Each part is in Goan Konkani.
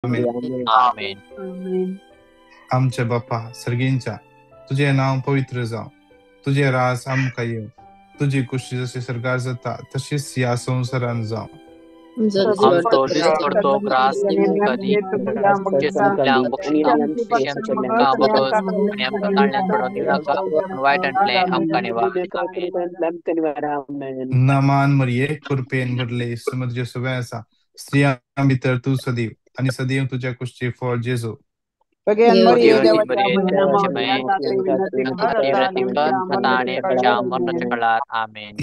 आमेन. आमच्या बापा सर्गींच्या, तुजें नांव पवित्र जावं, तुजें राज आमकां येवं, तुजी कुशी जशी सरकार जाता तशीच ह्या संवसारान जावं. आमचो दिसपडतो ग्रास दिवंक दी, आमचे चुकल्यांक बक्षितां तशी आमची चुकां बगस आनी आमकां ताळ्यान पडोवन दिवं नाका, पूण वायटांतलें आमकां निवार. आमेन. नमान मरिये, कृपेन भरले, तुजें सगळें आसा, स्त्रियां भितर तूं सदैव आनी सदैव तुज्या कुशीचें फळ जेजू. भगवती मरिये, देवाची माये, आमकां खातीर विनंती कर, आतां आनी आमच्या मरणाच्या काळार. आमेन.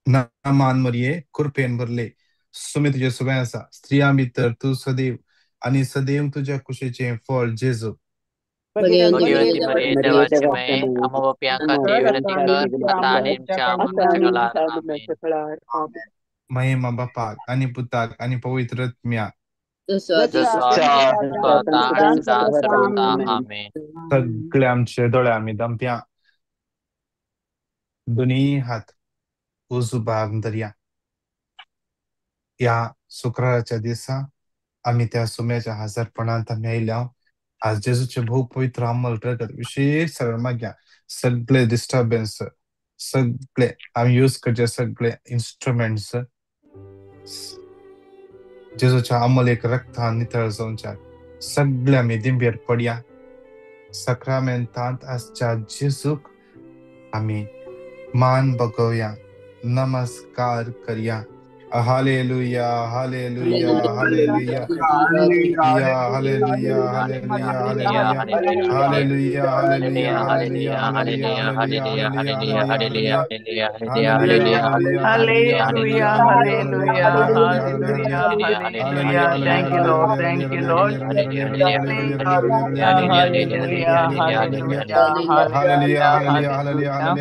नमान मरिये, कृपेन भरले, सुमी तुजें सगळें आसा, स्त्रियां भितर तूं सदैव आनी सदैव तुज्या कुशीचें फळ जेजू. भगवती मरिये, देवाची माये, आम्हा पापयां खातीर विनंती कर, आतां आनी आमच्या मरणाच्या काळार. आमेन. महिमा बापाक आनी पुताक आनी पवित्र आत्म्याक, जसो आदी तसो आतां आनी सदां सर्वदा. आमेन. सगळे आमचे दोळे आमी दमप्या, दोनी हात उजू भाग धरया. ह्या शुक्राराच्या दिसा आमी त्या सुम्याच्या हजारपणांत आमी आयल्या. आज जेजूचे भोव पवित्र अमल रगत विशेष सगळ्या मागया, सगळे डिस्टर्बन्स, सगळे आमी यूज करचे सगळे इन्स्ट्रुमेंट्स जेजूच्या अमल एक रक्तान नितळ जावच्या. सगळे आमी दिंबेर पडया. सक्रामेंतांत आसच्या जेजूक आमी मान बगोवया, नमस्कार करया. Hallelujah, hallelujah, hallelujah, hallelujah, hallelujah, hallelujah, hallelujah, hallelujah, hallelujah, hallelujah, hallelujah, hallelujah, hallelujah, hallelujah, hallelujah. Thank you Lord, thank you Lord. Hallelujah, hallelujah, hallelujah, hallelujah.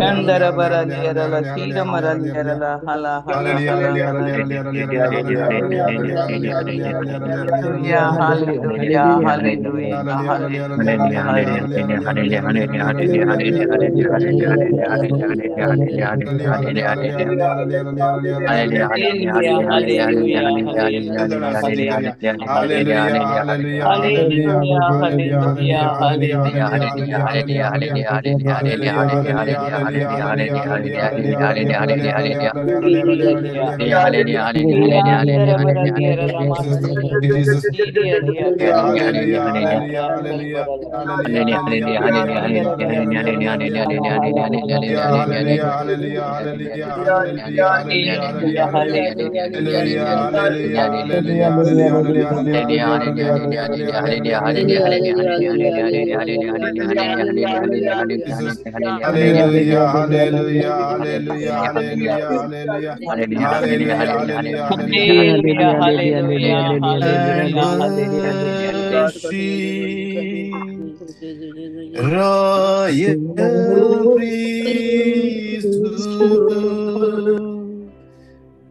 ಚಂದರ ಬರಲಿಯರಲ ಸೀರ ಮರಲಿಯರಲ ಹಲ ಹಲ ಹಲ. Hallelujah, hallelujah, hallelujah, hallelujah, hallelujah, hallelujah, hallelujah, hallelujah. Hallelujah, hallelujah, hallelujah, hallelujah, hallelujah, hallelujah, hallelujah, hallelujah, hallelujah, and hallelujah, hallelujah. Worship royal priesthood,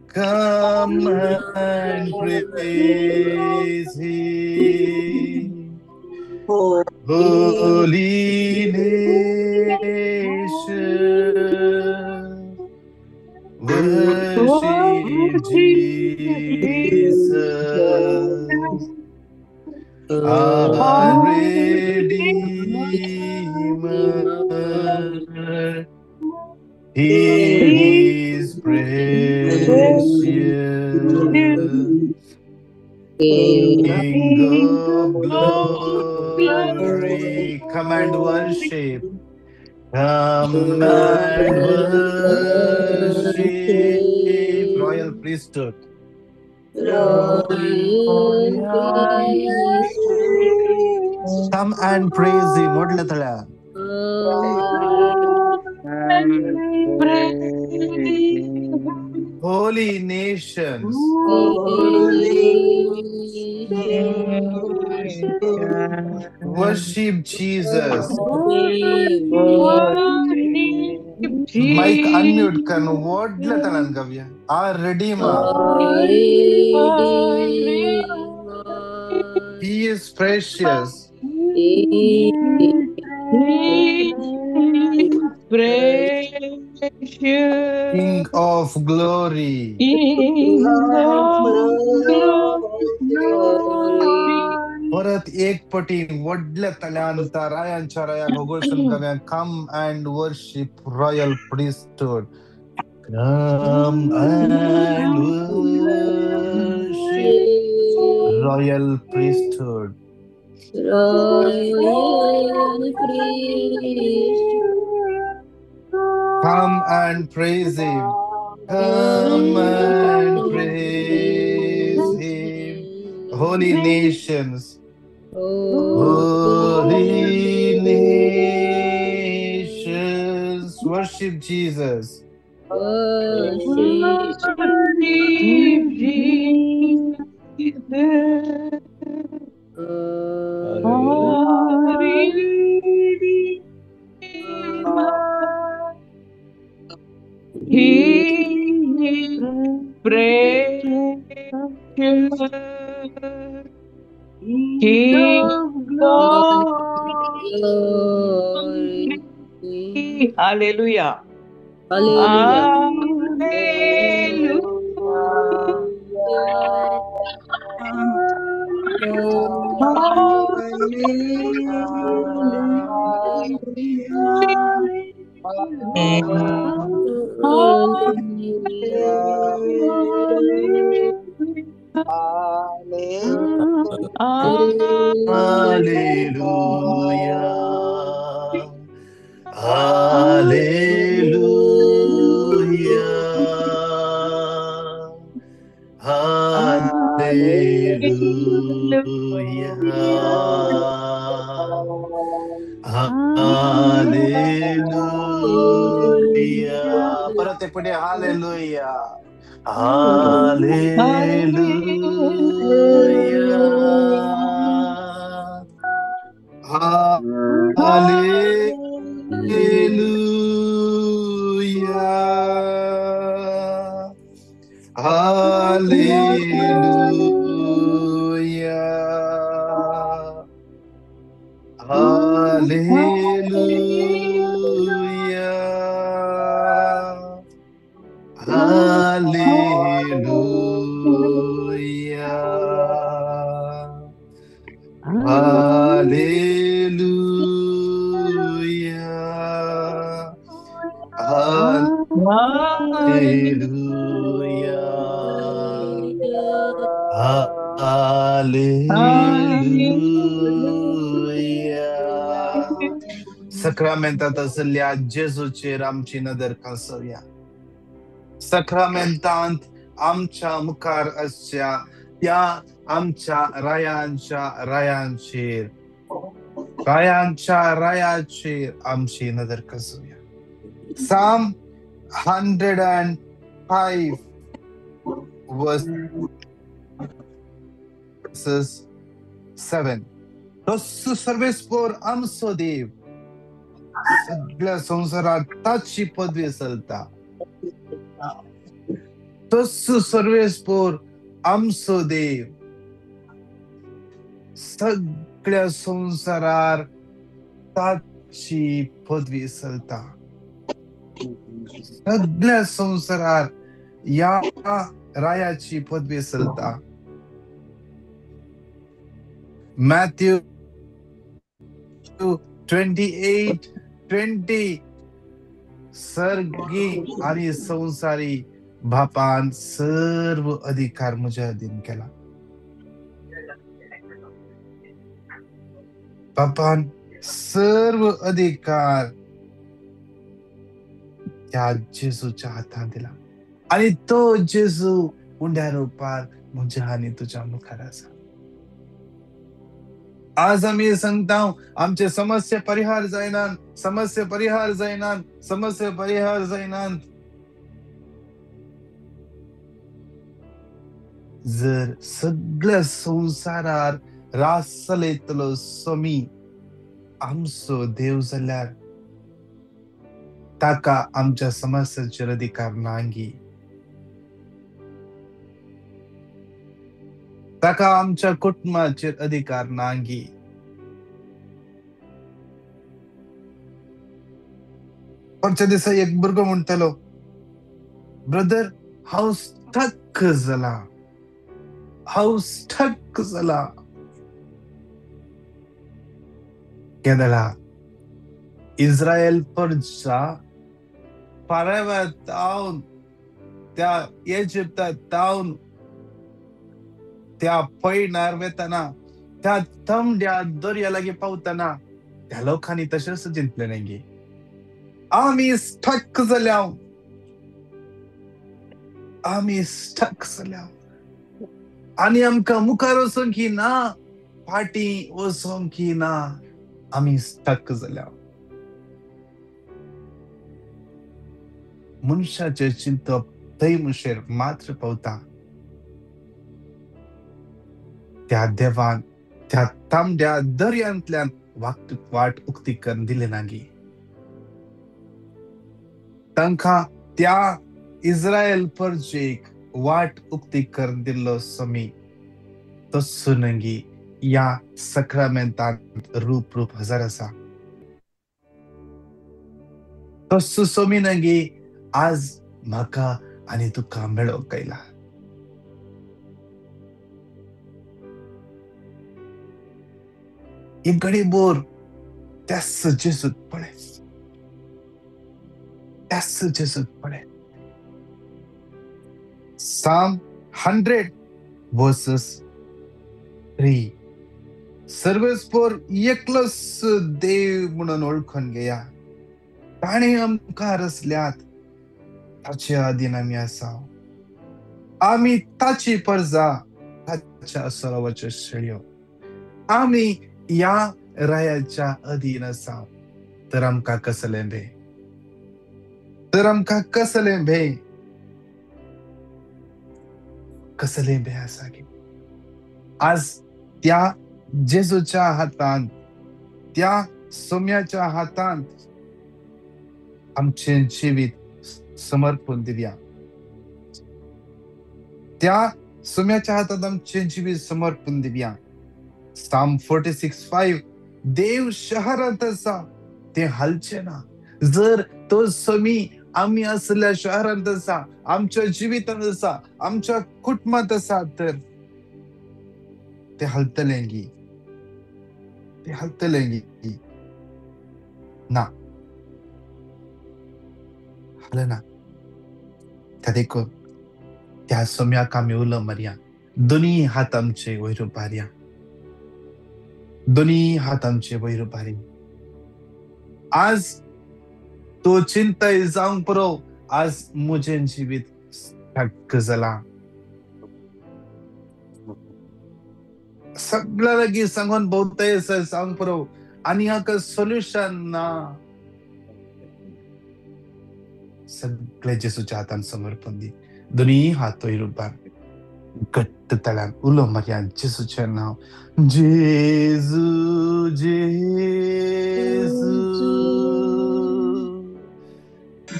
come and praise him. Holy nation, worship Jesus, our Redeemer. He is precious, King of glory. Come and worship. Come and worship. Royal priesthood. Come and praise him. ಮೊದಲ Holy nations, worship Jesus. Mic unmute karno wodla talan gavya. Our Redeemer. He is precious. King of glory. King of glory. परत एक पटी व्हडल्या तल्यान त्या रायांच्या रायाक होगळसून गावया. Come and worship royal priesthood. Come and worship royal priesthood. Royal priest. Come and praise him. Come and praise him. Holy nations. Holy nations. Worship Jesus. Worship Jesus. He is precious, King of glory. Hallelujah. Hallelujah. Hallelujah. Hallelujah. Hallelujah. Hallelujah. Hallelujah. परत एक पुढे hallelujah. Hallelujah. Hallelujah. Hallelujah. Hallelujah. Hallelujah. Hallelujah. Hallelujah. Hallelujah. सक्रामेंतात आशिल्ल्या जेजूचेर आमची नदर खासोवया. सक्रामेंतांत आमच्या मुखार आसच्या त्या आमच्या रायांच्या रायांचेर, रायांच्या रायाचेर आमची नदर खासोवया. Psalm 105 verses 7. तो सर्वेस्पोर आमचो देव, सगळ्या संवसारात ताची पदवी चलता. तस सर्वेस्पोर आमचो देव, सगळ्या संवसारार ताची पदवी चलता. सगळ्या संवसारार या रायाची पदवी चलता. मॅथ्यू 28:20. सर्गी आणि संसारी बापान सर्व अधिकार म्हज्या अधीन केला. बापान सर्व अधिकार त्या जेजूच्या हातान दिला आणि तो जेजू उंड्या रुपार म्हज्या आनी तुज्या मुखार आसा. आज आमी सांगता आमचे समस्या परिहार जायनात, समस्या परिहार जायनात, समस्या परिहार जायनात. जर सगळ्या संवसारार रास चलयतलो स्वामी आमचो देव जाल्यार ताका आमच्या समस्याचेर अधिकार नांगी, ताका आमच्या कुटुंबाचेर अधिकार नांगी. परच्या दिसा एक भुरगो म्हणटालो, ब्रदर हांव स्टक जाला, हांव स्टक जाला. केदळा इस्रायल परजा पाराव्या तावन त्या इजिप्ता तावन त्या पयणार वेतना त्या थंड्या दर्या लागीं पावतना त्या लोकांनी तशेंच जिंतलें न्ही. आमी स्टक जाल्या, आमी स्टक जाल्या आनी आमकां मुखार वचोंक ना, फाटीं वचोंक ना, आमी स्टक जाल्या. मनशाचें चिंतप थंय मुशेर मात्र पावता. त्या देवान त्या तांबड्या दर्यांतल्यान वाट उक्ती करून दिली ना गी. तांकां त्या इस्रायल परजेक वाट उक्ती करून दिल्लो समी तस्सो नगी ह्या सक्रामेंतांत रूप रूप हजार आसा. तस्सो समी नगी आज म्हाका आनी तुका मेळोवंक आयला. एक घडी बोर त्याच जेजूत पळय, त्याच जेजूत पळय. Psalm 100 verses 3. सर्वेस्पोर एकलोच देव म्हणून वळखून घेया. ताणें आमकां रचल्यात, ताचे अधीन आमी आसा. आमी ताची परजा, ताच्या सरोवाच्यो शेळयो. आमी ह्या रायाच्या अधीन आसा. तर आमकां कसलें भंय, तर आमकां कसलें भंय, कसलें भंय आसा की आज त्या जेजूच्या हातांत, त्या सोम्याच्या हातांत आमचें जिवीत समर्पण दिवया. त्या सोम्याच्या हातांत आमचें जिवीत समर्पण दिवया. Psalm 46:5. देव शहरांत आसा, तें हालचें ना. जर तो समी आमी आसल्या शहरांत आसा, आमच्या जिवितांत आसा, आमच्या कुटुंबांत आसा, तर ते हालतलें गी, ते हालतलें गी ना, हालना. त्या देखून त्या सोम्याक आमी उलो मारया, दोनी हात आमचे वयर उबारया, दोनी हात आमचे वयर उबारया. आज तो चिंताय जावंक पुरो, आज म्हजें जिवीत स्टक जालां. सगळ्या लागीं सांगून भोंवताय जावंक पुरो आनी हाका सोल्युशन ना. सगळे जेजूच्या हातान समर्पण दी. दोनी हात वयर उबार, घट्ट ताळ्यान उलो मारया जेजूचें नांव. जेजू जेजू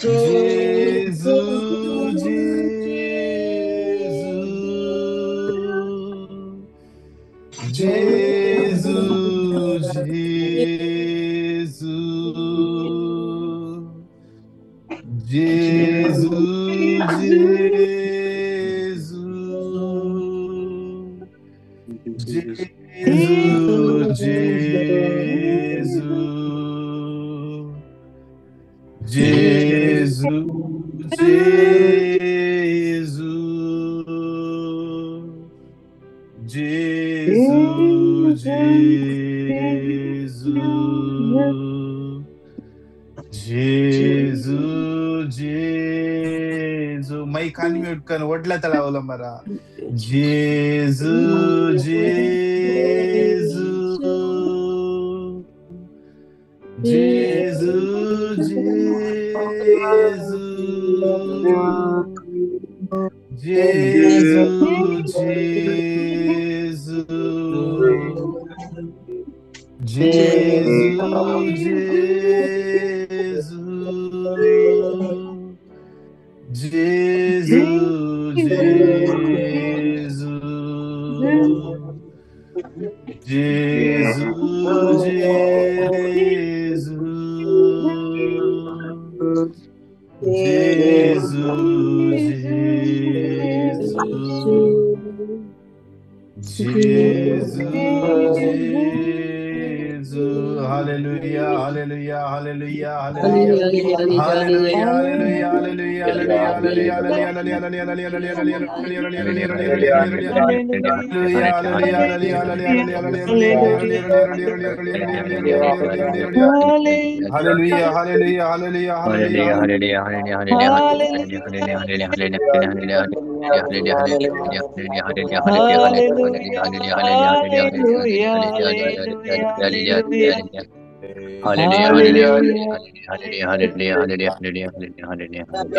जेजू जेजू जेजू जेजू जेजू जेजू जेजू जेजू जेजू जेजू जेजू जेजू जेजू. माईक अनम्यूट कर, व्हडल्या ताळ्या उलो मारा. जेजू जेजू जेजू जेजू जेजू जेजू जेजू जेजू जेजू जेजू जेजू जेजू जेजू. Gesù, Gesù, hallelujah, hallelujah, hallelujah, hallelujah. Hallelujah, hallelujah, hallelujah, hallelujah, hallelujah,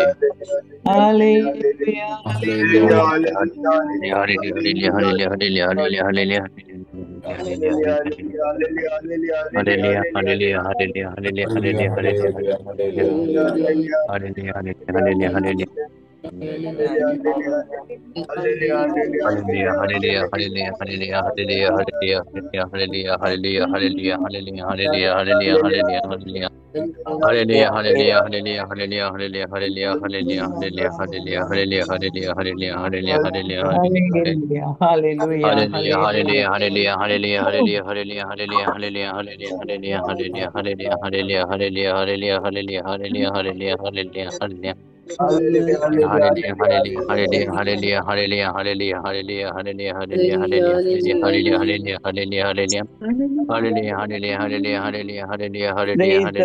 hallelujah, hallelujah, hallelujah, hallelujah, hallelujah, hallelujah, hallelujah, Praise the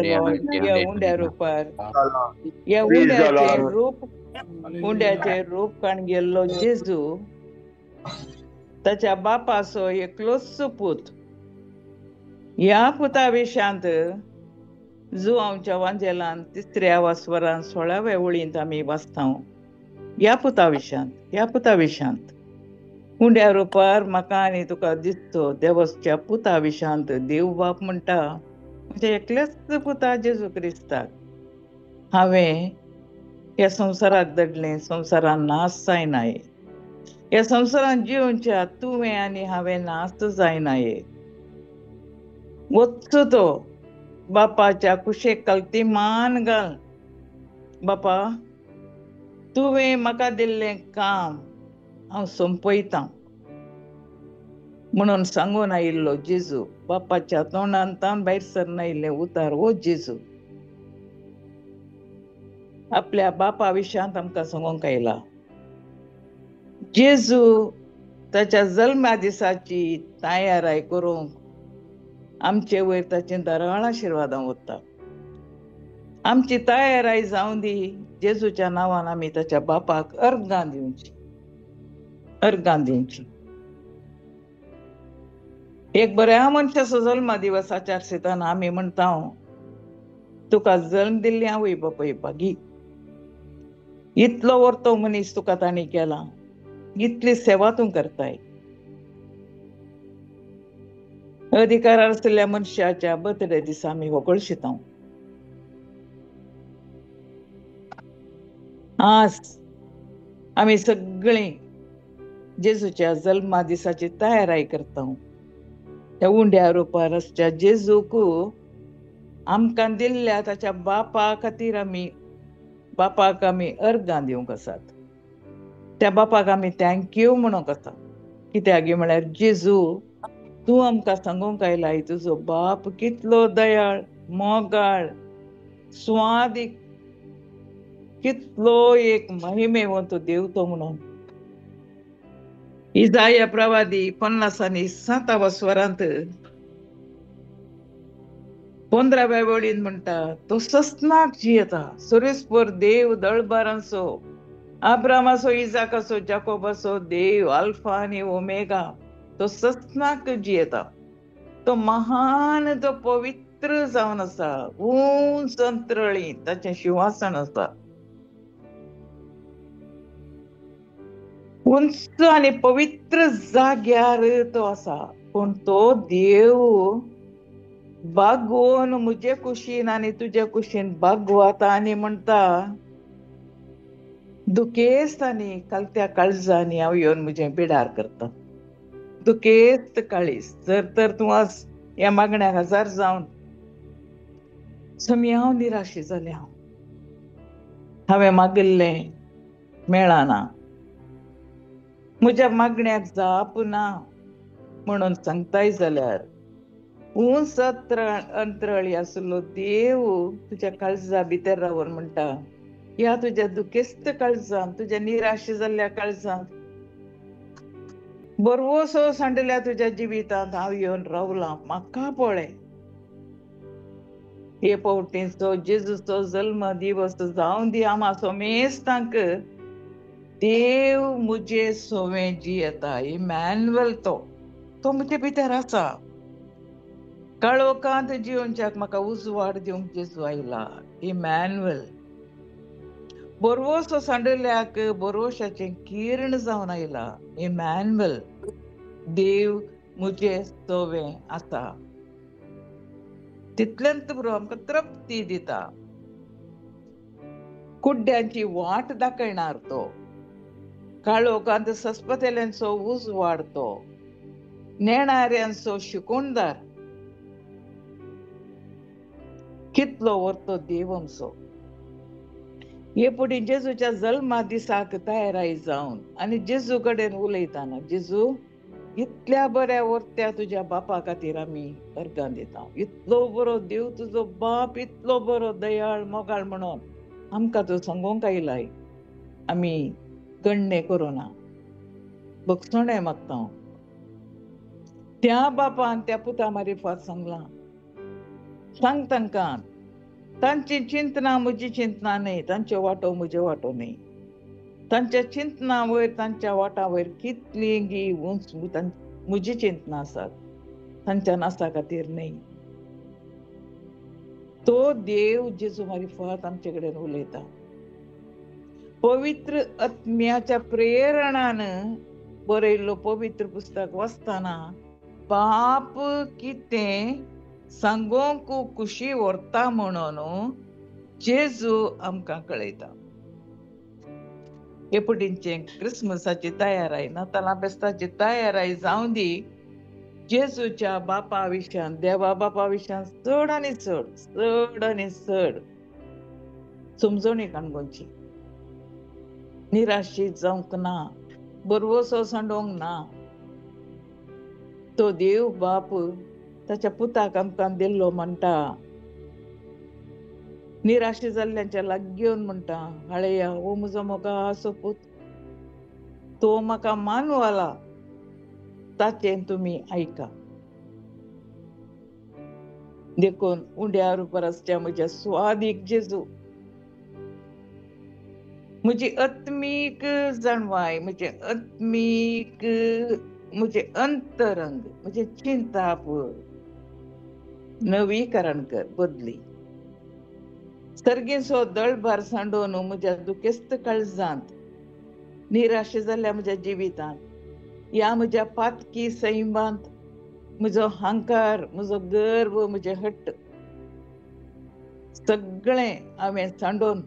Lord. ह्या उंड्या रुपार, ह्या उंड्याचें रूप, उंड्याचें रूप काण गेल्लो जेजू ताच्या बापाचो एकलोच पूत. ह्या पुता विशांत जुवांच्या वांजेलान तिसऱ्या वासवरान 16व्या वळींत आमी वाचता. ह्या पुता विशांत, ह्या पुता विशांत उंड्या रुपार म्हाका आनी तुका दिसतो देवसच्या पुता विशांत देव बाप म्हणटा, म्हज्या एकल्याच पुता जेजू क्रिस्ताक हांवें ह्या संवसाराक दडलें, संवसारान नाश जायनाये. ह्या संवसारान जिवच्या तुवें आनी हांवें नाश जायनाये. वचचो तो बापाच्या कुशेक कलती मान घाल. बापा, तुवें म्हाका दिल्लें काम हांव सोंपयतां म्हणून सांगून आयिल्लो जेजू. बापाच्या तोंडान तावन भायर सरना आयिल्लें उतार हो जेजू आपल्या बापा विशांत आमकां सांगूंक आयला. जेजू ताच्या जल्मा दिसाची तयाराय करूंक आमचे वयर ताचे दराळ आशिर्वादां वता. आमची तयाराय जावं दी जेजूच्या नांवान आमी ताच्या बापाक अर्गां दिवची, अर्गां दिवची. एक बऱ्या मनशाचो जल्मा दिवस आचारसताना आमी म्हणटा, तुका जल्म दिल्ली आवय बापूय भागी, इतलो वर्तो मनीस तुका तांणी केला, इतली सेवा तूं करताय. अधिकार आसलेल्या मनशाच्या बर्थडे दिसा आमी होगळशिता. आज आमी सगळीं जेजूच्या जल्मा दिसाची तयाराय करता. त्या उंड्या रुपार आसच्या जेजूक आमकां दिल्ल्या ताच्या बापा खातीर आमी बापाक आमी अर्गां दिवंक आसात. त्या बापाक आमी thank you म्हणूंक आसा. कित्याक म्हळ्यार जेजू तूं आमकां सांगूंक आयलाय तुजो बाप कितलो दयाळ, मोगाळ, स्वादीक, कितलो एक महिमेवंत देव तो म्हणून. इजाया प्रवादी 57 स्वरांत 15व्या वळीन म्हणटा, तो सस्नाक जियेता, सुरेस्पर देव दळबारांचो, आब्रामाचो, इजाकाचो, जाकोबाचो देव, अल्फा आनी ओमेगा, तो सस्नाक जियेता. तो महान, तो पवित्र जावन आसा, उंच अंतरळी ताचें शिंवासन आसा. उंच आनी पवित्र जाग्यार तो आसा. पूण तो देव बागोवन म्हजे कुशीन आनी तुजे कुशीन बागवता आनी म्हणटा, दुखेस्त आनी कालत्या काळजांनी हांव येवन म्हजें बिडार करता. दुखेस्त काळीज जर तर तूं आज ह्या मागण्याक हजार जावन समी हांव निराशी जालें, हांव हांवें मागिल्लें मेळना, म्हज्या मागण्याक जाप ना, म्हणून सांगताय जाल्यार उंच अंतराळी आसलो देव तुज्या काळजा भितर रावन म्हणटा, ह्या तुज्या दुखेस्त काळजान, तुज्या निराश जाल्ल्या काळजान, बरवसो सांडल्या तुज्या जिवितांत हांव येवन रावलां, म्हाका पळय. हे पावटीचो जेजूचो जल्म दिवस जावन दी आमा सोमेस्तांक. देव मुजे सोवे जियेता, इमॅन्युअल तो तो म्हजे भितर आसा. काळोखांत जिवनच्याक म्हाका उजवाड दिवंक जेजू आयला, इमॅन्युअल. बरवसो सांडल्याक बरवशाचें किर्ण जावन आयला, इमॅन्युअल. देव मुजे सोवे आसा. तितल्यांत बरो आमकां तृप्ती दिता. कुड्ड्यांची वाट दाखयणार तो, काळोखांत सस्पतेल्यांचो उजवाड तो, नेणाऱ्यांचो शिकोणदार. कितलो व्हरतो देव आमचो. हे फुडें जेजूच्या जल्मा दिसाक तयाराय जावन आनी जेजू कडेन उलयतना, जेजू इतल्या बऱ्या व्हरत्या तुज्या बापा खातीर आमी अर्गां दिता, इतलो बरो देव तुजो बाप, इतलो बरो दयाळ मोगाळ म्हणून आमकां तूं सांगूंक आयलाय. आमी गणणे करुना, बक्षणें मागता. त्या बापान त्या पुता मारिफात सांगलां, सांग तांकां तांची चिंतना म्हजी चिंतना न्हय, तांच्यो वाटो म्हज्यो वाटो न्हय. तांच्या चिंतना वयर, तांच्या वाटा वयर कितली गी उंच म्हजी चिंतना आसात, तांच्या नासा खातीर न्हय. तो देव जेजू मारिफात आमचे कडेन उलयता. पवित्र आत्म्याच्या प्रेरणान बरयल्लो पवित्र पुस्तक वाचतना बाप कितें सांगोंक खुशी व्हरता म्हणून जेजू आमकां कळयता. हे पटींचे क्रिसमसाची तयाराय, नातालां फेस्ताची तयाराय जावं दी, जेजूच्या बापा विशयान, देवा बापा विशयान चड आनी चड, चड आनी चड समजवणी काणकोणची. निराशीत जावंक ना, बरवसो सांडोवंक ना. तो देव बाप ताच्या पुताक आमकां दिल्लो म्हणटा, निराशे जाल्ल्यांच्या लागीं येवन म्हणटा, हाळया हो म्हजो मोगाचो पूत, तो म्हाका मानवला, ताचें तुमी आयका. देखून उंड्या रुपार आसच्या म्हज्या स्वादीक जेजू, म्हजी आत्मीक जाणवाय, म्हजें आत्मीक, म्हजें अंतरंग, म्हजें चिंताप नवीकरण कर, बदली. सर्गींचो दळभार सांडोवन म्हज्या दुखेस्त काळजांत, निराशे जाल्ल्या म्हज्या जिवितांत, ह्या म्हज्या पातकी सैमांत म्हजो हंकार, म्हजो गर्व, म्हजें हट्ट सगळें हांवें सांडोवन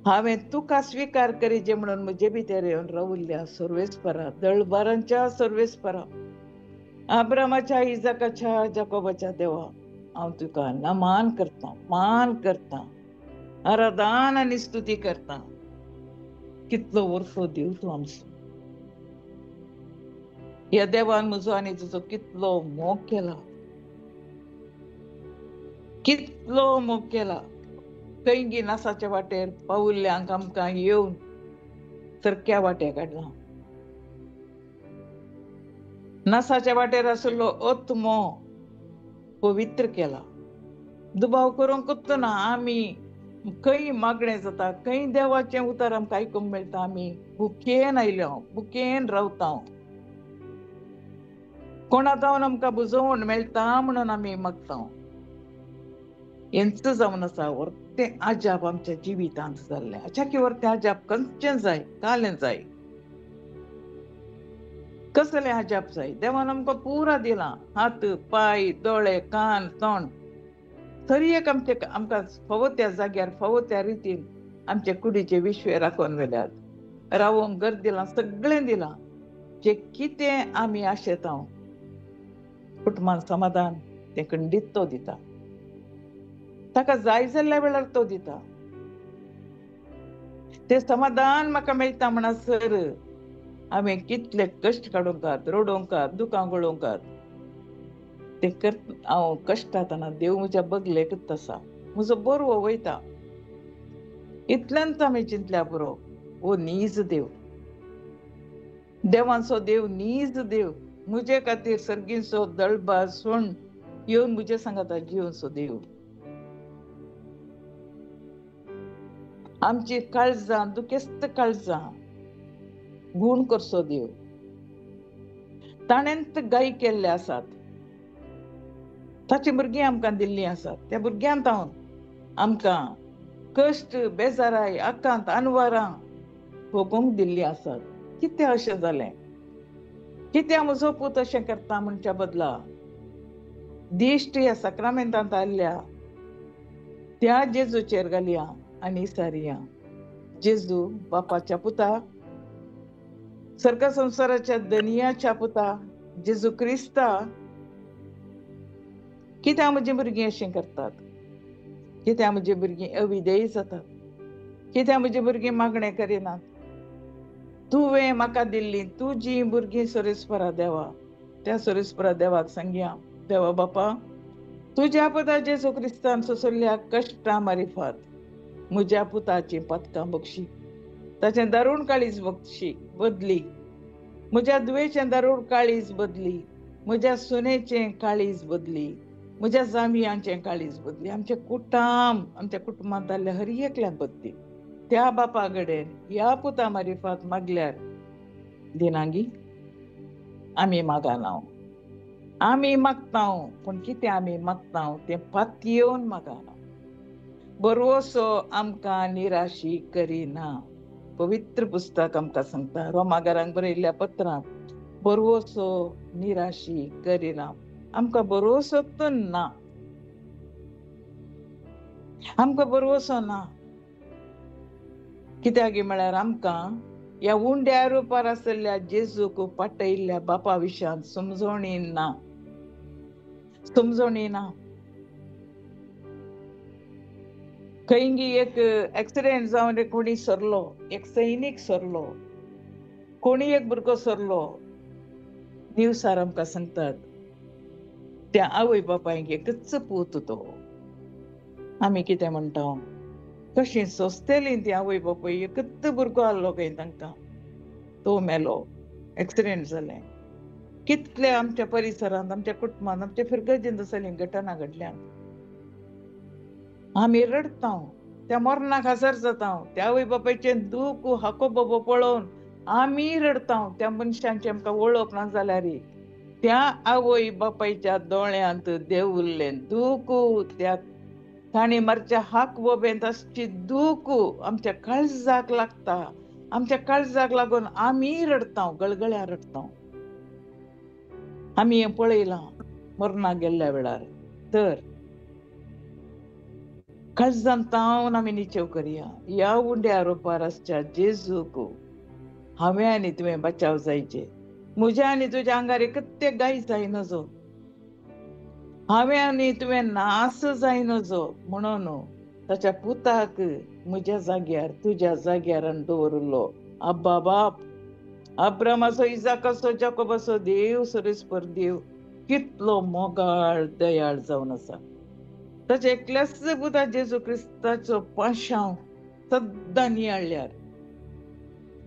हांवें तुका स्विकार करीजे म्हणून म्हजे भितर येवन रावल्ल्या सर्वेस्परा, दळभारांच्या सर्वेस्परा, आब्रामाच्या, इजाकाच्या, जाकोबाच्या देवा, हांव तुका नमान करता, मान करता, आराधन आनी स्तुती करता. कितलो वर्सो देव तूं आमचो. ह्या देवान म्हजो आनी तुजो कितलो मोग केला, कितलो मोग केला. खंय नासाच्या वाटेर पावुल्ल्यांक आमकां येवन सारक्या वाट्या काडला. नासाच्या वाटेर आशिल्लो आत्मो पवित्र केला. दुबाव करूंकूच ना, आमी खंय मागणें जाता, खंय देवाचें उतर आमकां आयकूंक मेळटा. आमी भुकेन आयल्या, भुकेन रावता, कोणा जावन आमकां बुजोवण मेळटा म्हणून आमी मागता. हेंच जावन आसा व्हरतें अजाप आमच्या जिवितांत जाल्लें. अचाकी व्हरतें अजाप खंयचें जाय, कालें जाय, कसलें अजाप जाय. देवान आमकां पुरा दिलां, हात पांय, दोळे, कान, तोंड, तरी एक आमचे आमकां फावो त्या जाग्यार फावो त्या रितीन आमचे कुडीचे विश्व राखून व्हेल्यात. रावोंक घर दिलां, सगळें दिलां. जे कितें आमी आशेता कुटुंबान समाधान तें खंडीत तो दिता. ताका जाय जाल्ल्या वेळार तो दिता. तें समाधान म्हाका मेळटा म्हणसर हांवें कितले कश्ट काडूंकात, रडोवंकात, दुकां गळोवंकात, ते कर हांव कश्टातना देव म्हज्या बगलेकच आसा, म्हजो बरो वयता. इतल्यान आमी चिंतल्या पुरो, ओ नीज देव, देवांचो देव, नीज देव म्हजे खातीर सर्गींचो दळबा सोण येवन म्हजे सांगाता जिवनचो देव. आमची काळजां, दुखेस्त काळजां गूण करचो देव. ताणेंत गाय केल्ले आसात, ताची भुरगीं आमकां दिल्लीं आसात. त्या भुरग्यांत हांव आमकां कश्ट, बेजाराय, आकांत, अनवरां भोगूंक दिल्लीं आसात. कितें अशें जालें, कित्याक म्हजो पूत अशें करता म्हणच्या बदला दिश्ट ह्या साक्रामेंतांत आयल्या त्या जेजूचेर घालया आनी सारया. जेजू बापाच्या पुता, सर्ग संवसाराच्या दनियाच्या पुता जेजू क्रिस्ता, कित्याक म्हजी भुरगीं अशें करतात, कित्याक म्हजी भुरगीं अविधेय जातात, कित्याक म्हजी भुरगीं मागणें करिनात. तुवें म्हाका दिल्ली तुजी भुरगीं सोरेस्परा देवा, त्या सोरेस्परा देवाक सांगया, देवा बापा तुज्या पुता जेजू क्रिस्तान सोसल्ल्या कश्टां मारिफात म्हज्या पुताची पातकां बक्षी, ताचें दारूण काळीज बक्षी बदली, म्हज्या धुवेचें दारूण काळीज बदली, म्हज्या सुनेचें काळीज बदली, म्हज्या जामियांचें काळीज बदली, आमचें कुटुंब, आमच्या कुटुंबांत आसल्या हर एकल्याक बदली. त्या बापा कडेन ह्या पुता मारिफात मागल्यार दिनांगी आमी मागना, आमी मागता, पूण कितें आमी मागता तें पातयेवन मागना. बरोसो आमकां निराशी करिना. पवित्र पुस्तक आमकां सांगता रोमागारांक बरयल्ल्या पत्रांत, बरोसो निराशी करिना. आमकां बरोसो तर ना, आमकां बरोसो ना. कित्याक म्हळ्यार आमकां ह्या उंड्या रुपार आशिल्ल्या जेजूक पाटयल्ल्या बापा विशयांत समजोणी ना, समजोणी ना. खंयगी एक एक्सिडेंट जावन कोणी सरलो, एक सैनीक सरलो, कोणी एक भुरगो सरलो, न्यूसार आमकां सांगतात त्या आवय बापायक एकच पूत तो. आमी कितें म्हणटा, कशी सोंसतली ती आवय बापूय, एकच भुरगो आहलो खंय तांकां, तो मेलो, एक्सिडेंट जालें. कितले आमच्या परिसरांत, आमच्या कुटुंबांत, आमच्या फिरगर्जींत असलीं घटना घडल्या. आमी रडटा, त्या मरणाक हजर जाता, त्या आवय बापायचें दूख हाको बोबो पळोवन आमी रडटा. त्या मनशांची आमकां वळख ना जाल्यार त्या आवय बापायच्या दोळ्यांत देंवल्लें दूख, त्या तांणी मारच्या हाक बोबेंत आसची दूख आमच्या काळजाक लागता. आमच्या काळजाक लागून आमी रडटा, गळगळ्या रडटा. आमी हें पळयलां मरणाक गेल्ल्या वेळार. तर काळजान तावन आमी निचेव करया, ह्या उंड्या रोपार आसच्या जेजूक हांवें आनी तुवें बचाव जायचे. म्हज्या आनी तुज्या आंगार एकत्य गाय जायनजो, हांवें आनी तुवें नास जायनजो, म्हणून ताच्या पुताक म्हज्या जाग्यार तुज्या जाग्यार दवरलो. आब्बा बाप, अब्रामाचो, इजाकाचो, जाकोबाचो देव सरेस्पर देव कितलो मोगाळ दयाळ जावन आसा. ताच्या एकल्याच पुता जेजू क्रिस्ताचो पाशांव सदां नियाळ्ळ्यार,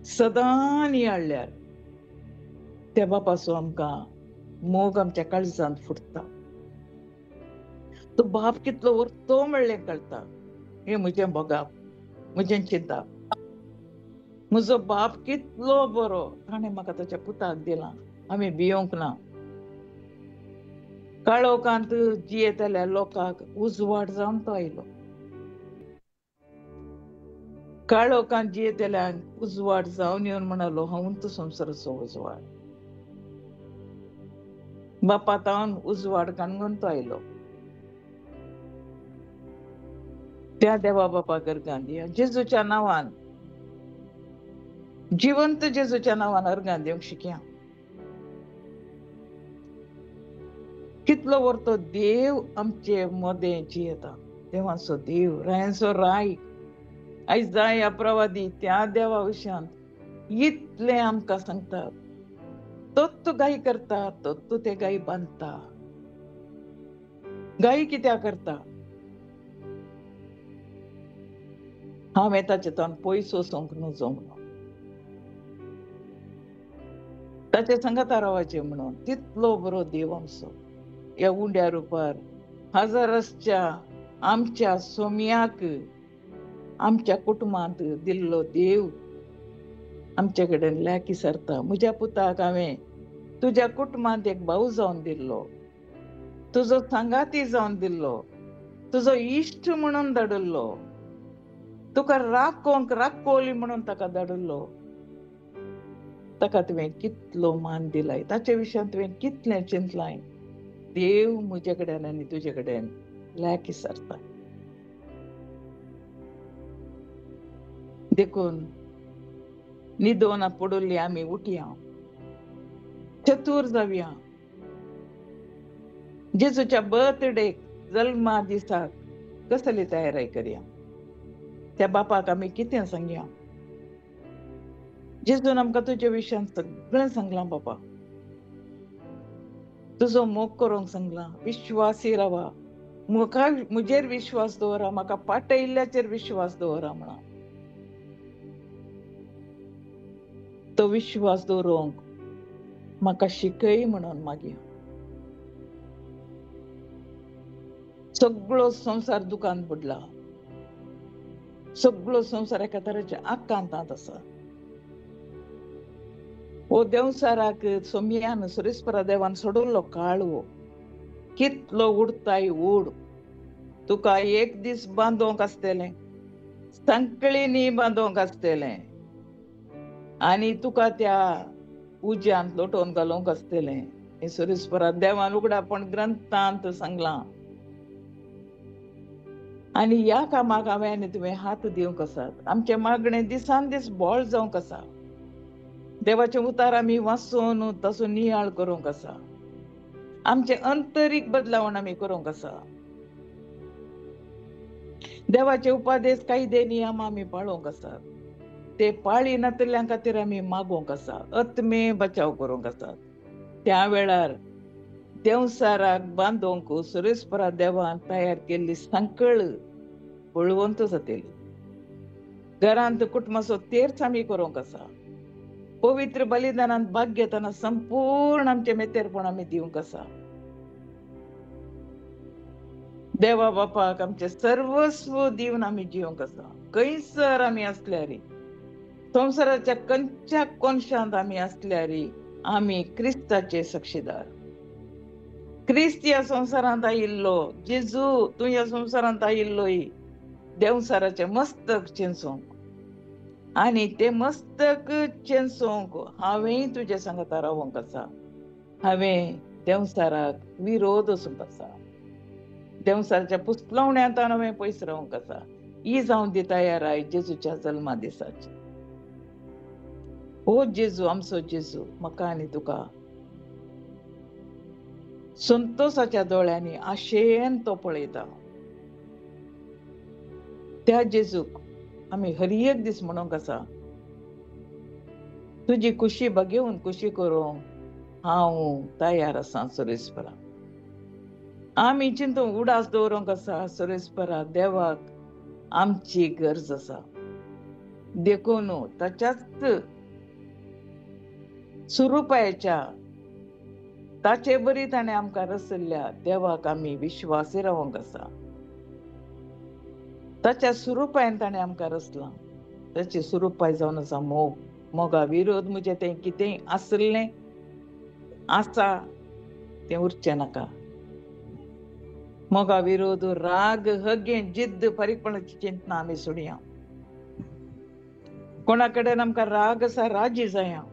सदां नियाळ्ळ्यार त्या बापाचो आमकां मोग आमच्या काळजांत फुटता. तो बाप कितलो उरतो म्हणलें कळटा. हें म्हजें भोगाप, म्हजें चिंताप. म्हजो बाप कितलो बरो, ताणें म्हाका ताच्या पुताक दिलां. आमी भियोंक ना. काळोखांत जियेतल्या लोकांक उजवाड जावन तो आयलो. काळोखांत जियेतल्यांक उजवाड जावन येवन म्हणालो, हांव तो संवसाराचो उजवाड. बापा तावन उजवाड काणून तो आयलो. त्या देवा बापा अर्गां दिया जेजूच्या नांवान, जिवंत जेजूच्या नांवान अर्गां दिवंक शिकया. कितलो व्हरतो देव आमचे मदें जियेता. देवांचो देव, रायांचो राय, आयज जाय अप्रवादी त्या देवा विशयांत इतलें आमकां सांगतात. तोच गाय करता, तोच ते गाय बांदता. गाय कित्याक करता? हांवें ताचे तोंड पयस वचोंक नजो म्हणून, ताचे सांगाता रावाचें म्हणून. तितलो बरो देव आमचो ह्या उंड्या रुपार हजारसच्या आमच्या सोम्याक आमच्या कुटुंबांत दिल्लो देव आमचे कडेन लागी सरता. म्हज्या पुताक हांवें तुज्या कुटुंबांत एक भाव जावन दिल्लो, तुजो सांगाती जावन दिल्लो, तुजो इश्ट म्हणून धाडिल्लो, तुका राखोंक राखोली म्हणून ताका धाडिल्लो. ताका तुवें कितलो मान दिलाय, ताचे विशयान तुवें कितलें चिंतलाय. देव म्हजे कडेन आनी तुजे कडेन लागी सरता. देखून निदोना पडुल्ली आमी उठया, चतूर जावया. जेजूच्या बर्थडेक, जल्मा दिसाक कसली तयारी करया? त्या बापाक आमी कितें सांगया? जेजून आमकां तुज्या विशयान सगळें सांगलां बापा, तुजो मोग करूंक सांगलां, विश्वासी रावा, म्हाका म्हजेर विश्वास दवरा, म्हाका पाटयिल्ल्याचेर विश्वास दवरा म्हणा. तो विश्वास दवरूंक म्हाका शिकय म्हणून मागीर. सगळो संवसार दुकान बुडला, सगळो संवसार एका तरेच्या आकांतांत आसा. हो देंवसाराक सोम्यान सुरेस्परा देवान सोडलो काळो, कितलो उडताय उड, तुका एक दीस बांदोंक आसतलें, सांकळींनी बांदोंक आसतलें आनी तुका त्या उज्यांत लोटोवन घालूंक आसतलें. हें सुरेस्परा देवान उगडापण ग्रंथांत सांगलां. आनी ह्या कामाक हांवें आनी तुवें हात दिवंक आसात. आमचें मागणें दिसान दीस बळ जावंक आसा. देवाचें उतार आमी वाचून ताचो नियाळ करूंक आसा. आमचें अंतरीक बदलावण आमी करूंक आसा. देवाचे उपादेश कायदे नियम आमी पाळोवंक आसात. ते पाळी नातल्या खातीर आमी मागोवंक आसा, आत्मे बचाव करूंक आसात. त्या वेळार देंवसाराक बांदोवंक सुरेस्परा देवान तयार केल्ली सांकळ बळवंत जातली. घरांत कुटुंबाचो तेर्स आमी करूंक आसा. पवित्र बलिदानांत भाग घेतना संपूर्ण आमचें मेतेरपण आमी दिवंक आसा. देवा बापाक आमचें सर्वस्व दिवन आमी जिवंक आसा. खंयसर आमी आसल्यार, संवसाराच्या खंयच्या कोनशांत आमी आसल्यार आमी क्रिस्ताचे साक्षीदार. क्रिस्त ह्या संवसारांत आयिल्लो, जेजू तूं ह्या संवसारांत आयिल्लोय देंवसाराचें मस्तक चेंचोवंक, आनी तें मस्तक चेंचोवंक हांवें तुज्या सांगाता रावोंक आसा. हांवें देंवसाराक विरोध वचूंक आसा. देंवसाराच्या पुसलवण्यांत हांवें पयस रावंक आसा. ही जावन दी तयाराय जेजूच्या जल्मा दिसाची. हो जेजू, आमचो जेजू, म्हाका आनी तुका संतोसाच्या दोळ्यांनी आशेन तो पळयता. त्या जेजूक आमी हर एक दीस म्हणूंक आसा, तुजी खुशी बगेवन खुशी करूंक हांव तयार आसा सुरेस्परा. आमी चिंतूंक उडास दवरूंक आसा, सुरेस्परा देवाक आमची गरज आसा. देखून ताच्याच सुरुपायाच्या ताचे बरी ताणें आमकां रचल्ल्या देवाक आमी विश्वासी रावंक आसा. ताच्या सुरुपायन ताणें आमकां रचलां. ताची सुरुपाय जावन आसा मोग. मोगा विरोध म्हजें तें कितेंय आसलें आसा तें उरचें नाका. मोगा विरोध, राग, हगें, जिद्द, फारीकपणाची चिंतना आमी सोडया. कोणा कडेन आमकां राग आसा, राजी जाया.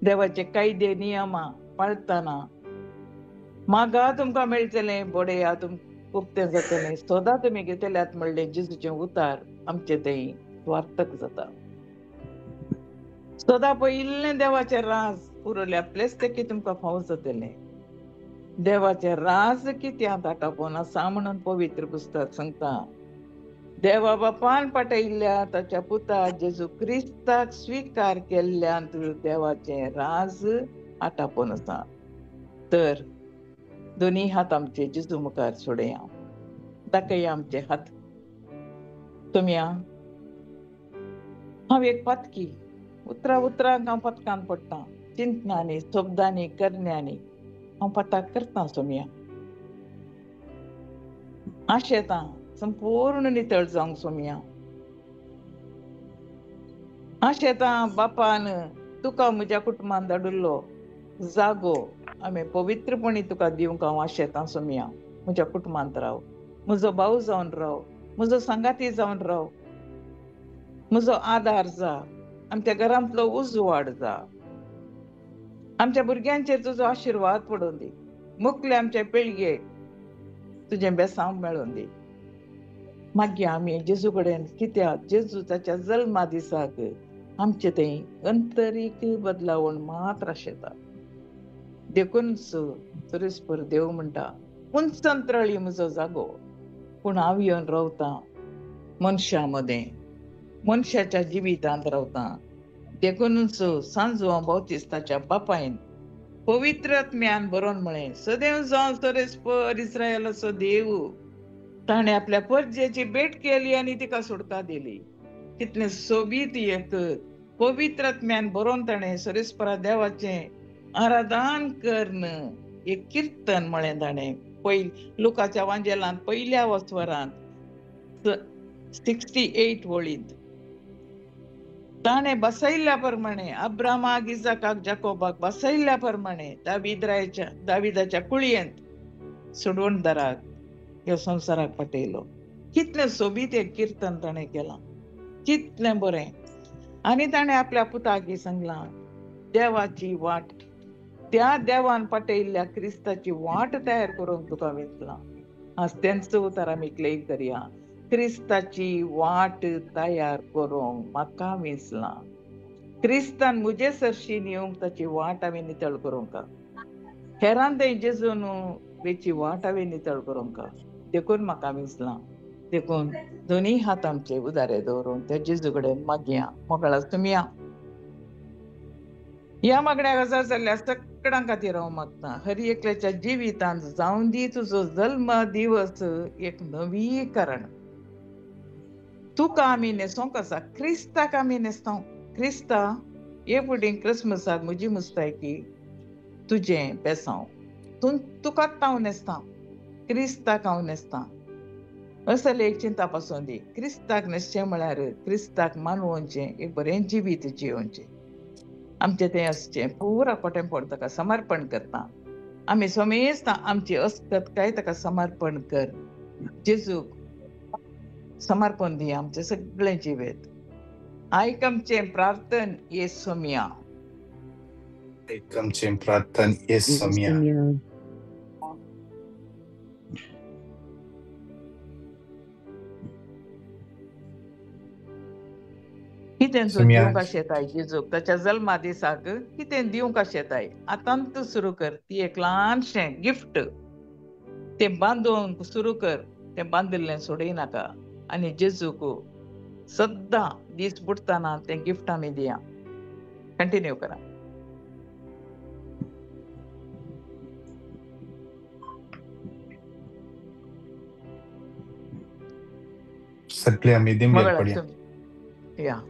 देवाचे कायदे नियमां पाळतना मागा तुमकां मेळटलें, बडया तुमकां उक्तें जातलें, सदां तुमी घेतल्यात म्हणलें जेजूचें उतार आमचें तें स्वार्थक जाता. सदां पयिल्लें देवाचें राज पुरवलें आपलेच तें की तुमकां फावो जातलें. देवाचें राज कित्याक आटापोवन आसा म्हणून पवित्र पुस्तक सांगता. देवा बापान पाटयल्ल्या ताच्या पुता जेजू क्रिस्ताक स्विकार केल्ल्यान देवाचें राज आटापून आसा. तर दोनी हात आमचे जेजू मुखार सोडया, दाखया आमचे हात. तुमया हांव एक पातकी, उतरां उतरांक हांव पतकान पडटा, चिंतनांनी शब्दांनी करण्यांनी हांव पताक करता. सोमया आशेतां संपूर्ण नितळ जावंक. सोमया आशेतां बापान तुका म्हज्या कुटुंबान धाडिल्लो जागो आमी पवित्रपणी तुका दिवंक हांव आशेतां. सोमया म्हज्या कुटुंबांत राव, म्हजो भाव जावन राव, म्हजो सांगाती जावन राव, म्हजो आदार जा, आमच्या घरांतलो उजवाड जा, आमच्या भुरग्यांचेर तुजो आशिर्वाद पडून दी, मुखले आमच्या पिळगेक तुजें बेसांव मेळून दी. मागीर आमी जेजू कडेन कित्याक जेजू ताच्या जल्मा दिसाक आमचे थंय अंतरीक बदलावण मात्र आशेता. देखून सुरेशपर देव म्हणटा, उंचंत्रळी म्हजो जागो, पूण हांव येवन रावतां मनशां मदें, मनशाच्या जिवितांत रावतां. देखूनच सांजो बावतिस्ताच्या बापायन पवित्र आत्म्यान बरोवन म्हळें, सदैव जावन सरेस्पर इस्रायलाचो देव, ताणें आपल्या परजेची भेट केली आनी तिका सुटका दिली. कितलें सोबीत एक पवित्र आत्म्यान बरोवन ताणें सरेस्परा देवाचें आराधन करून एक किर्तन म्हळें ताणें. लुकाच्या वांजेलांत पयल्या वस्वरांत 68 वळींत ताणें बसयल्ल्या प्रमाणे अब्रामाक, इजाकाक, जाकोबाक बसयल्ल्या प्रमाणे दाविदाच्या कुळयेंत सोडवणदाराक ह्या संवसाराक पाटयलो. कितलें सोबीत एक किर्तन ताणें केलां, कितलें बरें. आनी ताणें आपल्या पुताक सांगलां, देवाची वाट, त्या देवान पाटयल्ल्या क्रिस्ताची वाट तयार करूंक तुका विंचलां. आज तेंच उतार आमी क्लेम करया, क्रिस्ताची वाट तयार करूंक म्हाका विंचलां, क्रिस्तान म्हजे सरशी येवंक ताची वाट हांवें नितळ करूंक, हेरान थंय जेजून वेची वाट हांवें नितळ करूंक, देखून म्हाका विंचलां. देखून दोनी हात आमचे उदारे दवरून त्या जेजू कडेन मागया. मोगळा तुमया ह्या मागण्या गजाल जाल्ल्या सगळ्यां खातीर हांव मागतां, हर एकल्याच्या जिवितांत जावन दी तुजो जल्म दिवस एक नवीकरण. तुका आमी न्हेसोंक आसा, क्रिस्ताक आमी न्हेसता. क्रिस्ता हे फुडें क्रिसमसाक म्हजी मुस्तायकी तुजें बेसांव, तुकाच हांव न्हेसता, क्रिस्ताक हांव न्हेसता. असले एक चिंता पासून दी. क्रिस्ताक न्हेसचें म्हळ्यार क्रिस्ताक मानवचें, एक बरें जिवीत जियोवचें, आमचें तें आसचें पुरा कोटेंपण ताका समर्पण करता आमी. समेस्त आमची अस्कतकाय ताका समर्पण कर, जेजूक समर्पण दी आमचें सगळें जिवीत. आयक आमचें प्रार्थन ये सोमिया, आयक आमचें प्रार्थन ये सोमिया. कितें तूं दिवंक आशेताय जेजूक ताच्या जल्मा दिसाक, कितें दिवंक आशेताय आतां तूं सुरू कर. ती एक ल्हानशें गिफ्ट तें बांदूंक सुरू कर, तें बांदिल्लें सोडयनाका. आनी जेजूक सद्दां दीस बुडटना तें गिफ्ट आमी दिया. कंटिन्यू करा. सगळे आमी दिमगेर पडया. या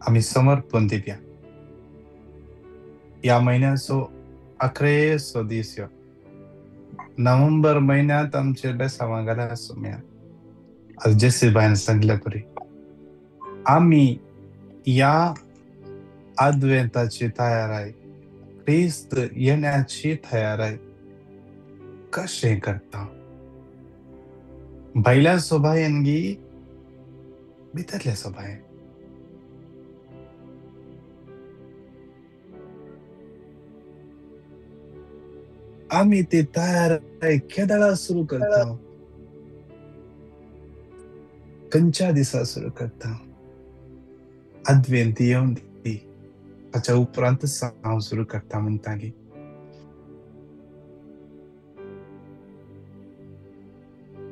आमी समर्पण दिवया. ह्या म्हयन्याचो अकरेचो दीस ह्यो नोव्हेंबर म्हयन्यांत आमचे बेसांवां घाला सोम्या. आज जेसी बायन सांगल्या परी आमी ह्या आद्वेंताची तयाराय, क्रिस्त येण्याची तयाराय कशें करता? भायल्या सोबायेन गी भितरल्या सोबायेन? आमी ती तयार केदळा सुरू करता? खंयच्या दिसा सुरू करता? आद्वेंत येवन दी ताच्या उपरांत हांव सुरू करता म्हणटा गी.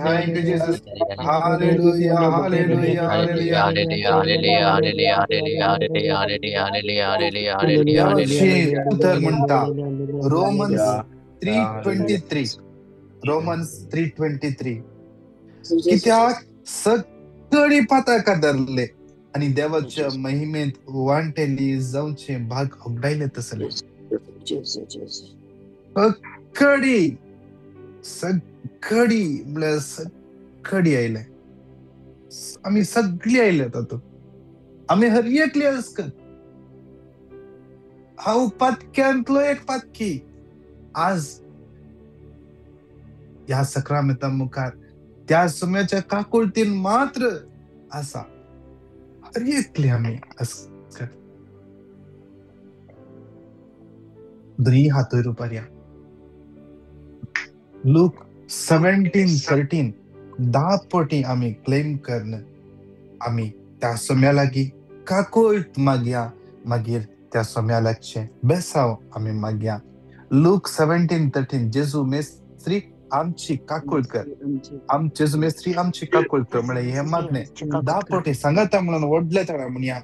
Thank you, Jesus. Hallelujah, hallelujah, hallelujah. देवाचे उतर म्हणटा रोमन्स 3:23, रोमन्स 3:23, कित्याक सगळी पातकां धरले आनी देवाच्या महिमेंत वांटेली जावचे भाग होगडायले तसले. सगळी सगळी म्हळ्यार सगळी आयले, आमी सगळी आयले तातूंत, आमी हर एकली आसकत. हांव पातक्यांतलो एक पातकी आज ह्या सक्रामेंता मुखार त्या सुम्याच्या काकुळतीन मात्र आसा. हर एकली आमी आसकत. दोनी हातूय रुपारया. लूक 17:13 10 पटी आमी क्लेम करन आमी त्या सोम्या लागीं काकुळट मागया, मागीर त्या सोम्या लागचें बेसांव आमी मागया. लूक 17:13 जेजू मेस्त्री आमची काकुळट कर, जेजू मेस्त्री आमची काकुळट कर म्हळ्यार हें मागणें 10 पटी सांगाता म्हणून व्हडले ताणा म्हणया,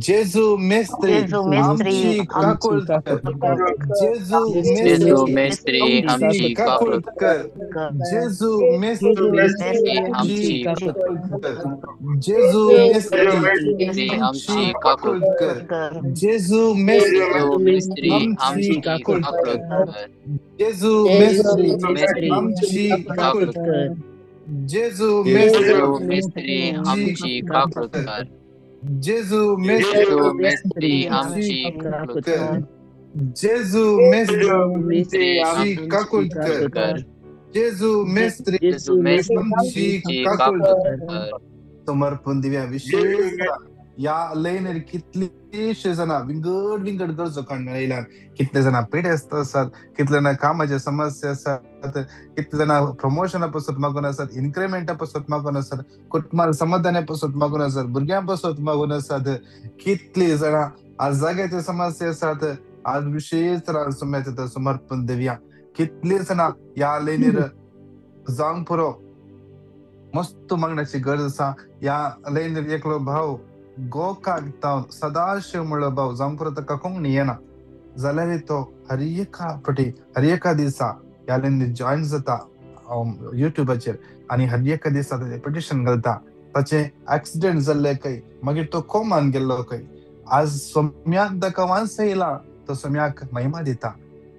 जेजू मेस्त्री आमची काकुळट कर, जेजू मेस्त्री आमची काकुळट कर, जेजू मेस्त्री आमची काकुळट कर, जेजू मेस्त्री आमची काकुळट कर, जेजू मेस्त्री आमची काकुळट कर, जेजू मेस्त्री आमची काकुळट कर, जेजू मेस्त्री आमची काकुळट कर, जेजू मेस्त्री आमची काकुळट कर, जेजू मेस्त्री आमची काकुळट कर, जेजू मेस्त्री आमची काकुळट कर. समर्पण दिव्या विशेष या लयनेर कितलीशी जाणां विंगड विंगड गरजो काडून येयल्यात. कितले जाणां पिडेस्त आसात, कितले जाणां कामाचे समस्या आसात, कितले जाणां प्रमोशना पासत मागून आसात, इन्क्रिमेंटा पासत मागून आसात, कुटुंबान समाधाना पासत मागून आसात, भुरग्यां पासत मागून आसात. कितली जाणां आज जाग्याचे समस्या आसात, आज विशेष सुम्याचे समर्पण दिवया. कितली जाणां ह्या लयनीर जावंक पुरो मस्त मागण्याची गरज आसा. ह्या लयनीर एकलो भाव गोकाक तावन सदाशिव म्हणलो भाव जावंक पुरो, ताका कोंकणी येना जाल्यार तो हर एका पटी हर एका दिसा ह्या लयनीर जॉयन जाता युट्यूबाचेर आनी हर एका दिसा ताचें पिटिशन घालता. ताचें एक्सिडेंट जाल्ले खंय, मागीर तो कोमान गेल्लो खंय. आज सोम्याक ताका वांसयला, तो सोम्याक महिमा दिता,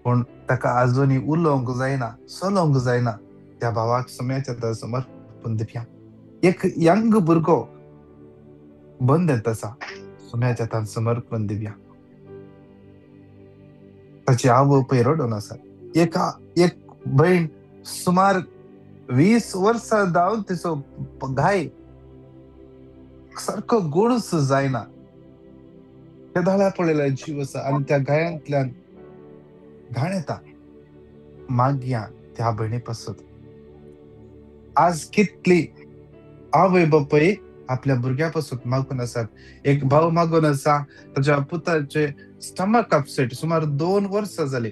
पूण ताका आजुनूय उलोवंक जायना, चलोवंक जायना. त्या भावाक सोम्याच्या समर्पण दिवया. एक यंग भुरगो बंद आसा, सोम्याच्या हातान समर्पण दिवया. ताची आवय पय रडून आसा. एक भयण सुमार 20 वर्सां जावन तिचो घाय सारको गुणच जायना, त्या दाळ्या पळयल्या जीव आसा आनी त्या घायांतल्यान घाण येता. मागया त्या भयणी पासत. आज कितली आवय बापूय आपल्या भुरग्या पासून मागून आसात. एक भाव मागून आसा, ताच्या पुताचे स्टमक अपसेट सुमार 2 वर्सां जाली,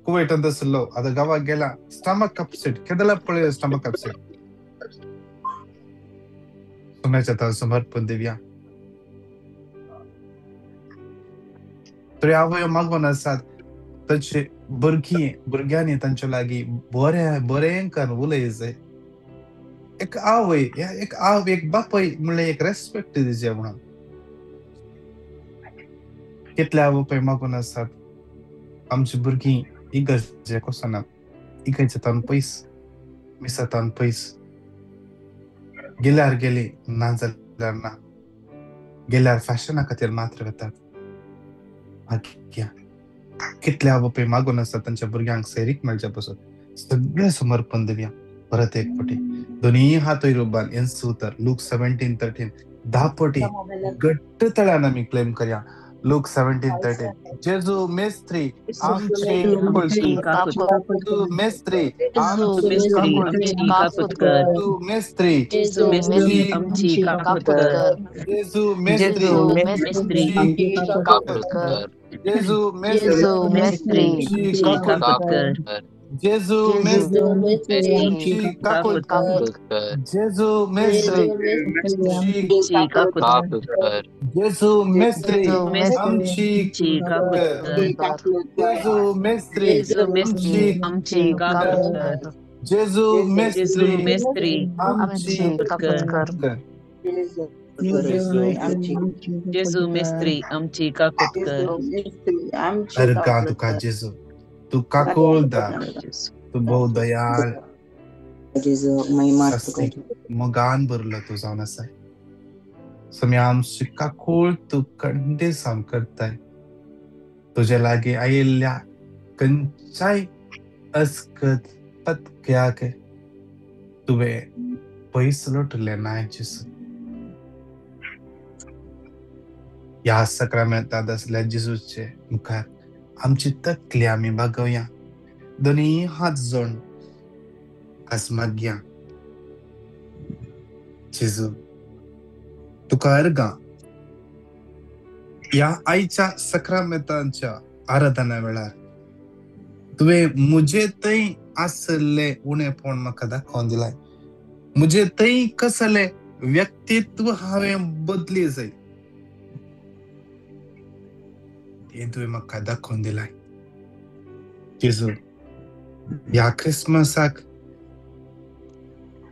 कुवेटांत आसलो, आतां गांवाक गेला. स्टमक अपसेट केदला पळय, स्टमक अपसेट. सोम्याच्या हातान समर्पण दिवया. तरी आवय मागून आसात ताचे भुरगीं भुरग्यांनी तांच्या लागीं बरें बरें करून उलय जाय. एक आवय एक आवय एक बापूय म्हणल्यार एक रेस्पेक्ट दिवचे म्हणून. कितले आवय मागून आसात आमची भुरगीं इगर्जेक वचना, इगर्जेंतावन पयस, मिसातावन पयस, गेल्यार गेली ना जाल्यार ना. गेल्यार फॅशना खातीर मात्र वतात. मागया कितल्या बापूय मागून आसा तांच्या भुरग्यांक सैरीक मेळच्या पसून सगळें समर्पण दिवया. परत एक पटी दोनूय हातय रुबान हेंच उतर लूक 17:13 10 पटी घट्ट तळ्यान आमी क्लेम करया. लूक 17:13 जेजू मेस्त्री आमची काकुळटी, मेस्त्री आमची काकुळटी, मेस्त्री जेजू मेस्त्री आमची काकुळटी, जेजू मेस्त्री काकुळकर, जेजू मेस्त्री आमची काकुळकर, जेजू मेस्त्री काकुळकर, जेजू मेस्त्री काकुळकर, जेजू मेस्त्री आमची काकुळकर, जेजू मेस्त्री आमची काकुळकर, जेजू मेस्त्री आमची काकुळकर, जेजू मेस्त्री आमची काकुळकर. अर्गा तुका जेजू, तू काकुळदार, तू भोव दयाळ, मोगान भरलो तूं जावन आसा. स्वामी आमची काकूळ तूं कंडेसांव करताय. तुजे लागीं आयिल्ल्या खंयच्याय अस्कत पत्क्याक तुवें पयस लोटलें ना जेजू. ह्या सक्रामेंतांत आसल्या जेजूचे मुखार आमची तकली आमी बागोवया. दोनूय हात जोड आज मागया. जेजू तुका अर्गां ह्या आयच्या सक्रामेंतांच्या आराधना वेळार तुवें म्हजे थंय आसलें उणेपण म्हाका दाखोवन दिलाय. म्हजे थंय कसलें व्यक्तित्व हांवें बदली जाय तें तुवें म्हाका दाखोवन दिलाय. जेजू ह्या क्रिसमसाक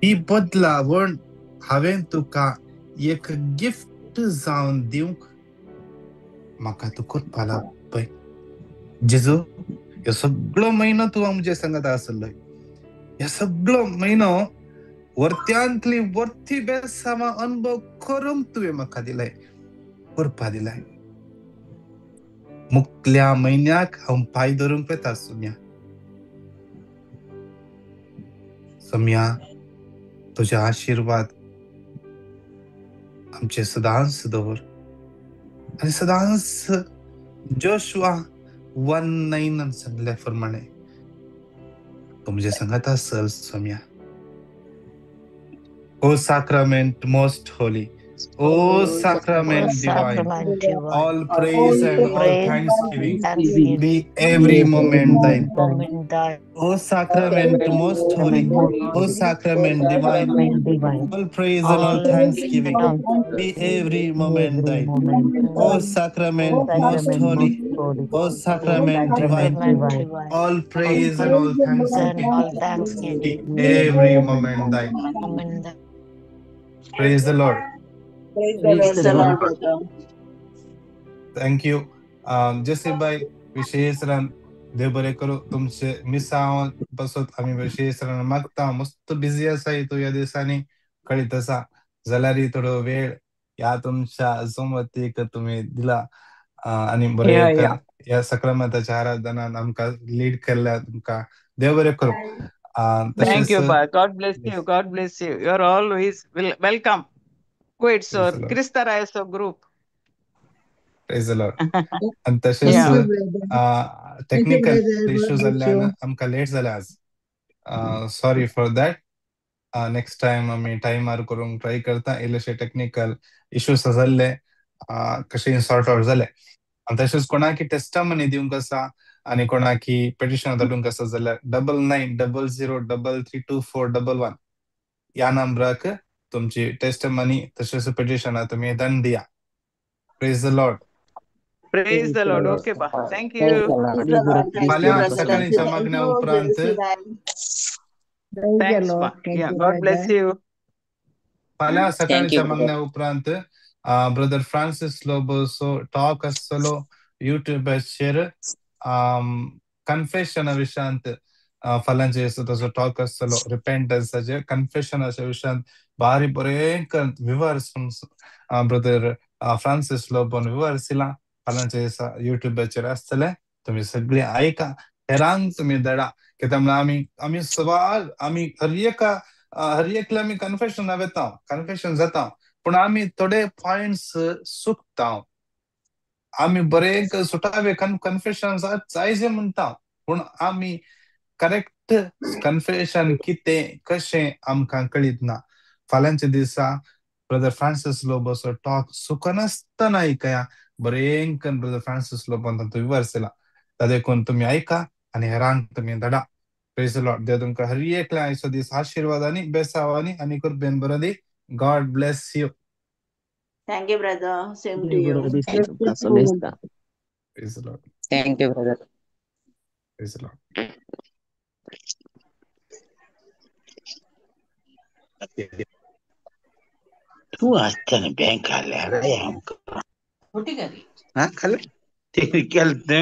ही बदलावण हांवें तुका एक गिफ्ट जावन दिवंक म्हाका तूं करपा लागपय. जेजू ह्यो सगळो म्हयनो तूं म्हजे संगत आसलो. ह्यो सगळो म्हयनो वर्त्यांतली वर्ती बेसांवां अनुभव करूंक तुवें म्हाका दिलाय, करपा दिलाय. मुखल्या म्हयन्याक हांव पांय धरूंक वता सोम्या. सोम्या तुजे आशिर्वाद आमचे सदांच दवर आनी सदांच जोशुआ 1:9 सांगल्या प्रमाणे तूं म्हजे सांगात आसल Saumya. O sacrament most holy, O sacrament divine, all praise and all thanksgiving be every moment thine. O sacrament most holy, O sacrament divine, all praise and all thanksgiving be every moment thine. O sacrament most holy, O sacrament divine, all praise and all thanksgiving be every moment thine. Praise the Lord. Praise the Lord, brother. Thank you. Jesse bhai, विशेष रान देव बरें करूं. तुमचे मिसांव बसत आमी विशेष रान मागता. मस्त बिजी आसा तूं ह्या दिसांनी कळीत आसा, जाल्यार थोडो वेळ ह्या तुमच्या जुमवतीक तुमी दिला आनी बरें कर ह्या सक्रामेंताच्या आराधनान आमकां लीड केल्ल्या तुमकां देव बरें करूं. Thank you, bye. God bless you. God bless you. You are always welcome. Quite sir, Kristarayaso group. Praise the Lord. आनी तशेंच टेक्निकल इश्यू जाल्ल्यान आमकां लेट जालें आज. Sorry for that. Next time आमी टायमार करूंक ट्राय करता. इल्लेशे टेक्निकल इश्यूज जाल्ले कशें सॉर्ट आवट जाले. आनी तशेंच कोणाकी टेस्टमनी दिवंक आसा आनी कोणाकी पेटिशन धाडूंक आसा जाल्यार 990033 2411 ह्या नंबराक तुमची टेस्टमनी तशेंच पेटिशनां तुमी धाडून दिया. Praise the Lord. Praise the Lord. Okay, ba. Thank you. फाल्यां सकाळींच्या मागण्या उपरांत. Thanks, ba. Yeah, God bless you. फाल्यां सकाळींच्या मागण्या उपरांत ब्रदर फ्रांसीस लोबोचो टॉक आसतलो युट्यूबाचेर. कन्फेशना विशयांत फाल्यांचे ताचो टॉक आसतलो. रिपेंटन्साचेर कन्फेशनाच्या विशयांत बारीक बरें विवर ब्रदर फ्रांसीस लोबोन विवर्सिला फाल्यांच्या दिसा युट्यूबाचेर आसतले. तुमी सगळीं आयका, हेरांक तुमी धाडा. कित्याक म्हळ्यार आमी आमी सवाल आमी हर एका हर एकले आमी कन्फेशना वेता, कन्फेशन जाता, पूण आमी थोडे पॉयंट्स चुकता. आमी बरे सुटावे कन्फेशन जायजे म्हणटा, पूण आमी करेक्ट कन्फेशन कितें कशें आमकां कळीत ना. फाल्यांच्या दिसा ब्रदर फ्रांसीस लोबोचो टॉक चुकनासतना आयकया. बरें ब्रदर फ्रांसीस लोबोन तांचो विवर्सला, देखून तुमी आयका आनी हेरांक तुमी धाडा. प्रेज the Lord. देव तुमकां हर एकल्या आयचो दीस आशिर्वाद आनी बेसाव आनी कृपेन बरो दी. God bless you. Thank you, brother. Same to देव you. बरो दिसता तुमकां समेस्ता. Praise the Lord. Thank you brother. Praise the Lord. तूं आसतना बँक आल्यार आमकां फटी घाली. हा खाले ते केलें तें.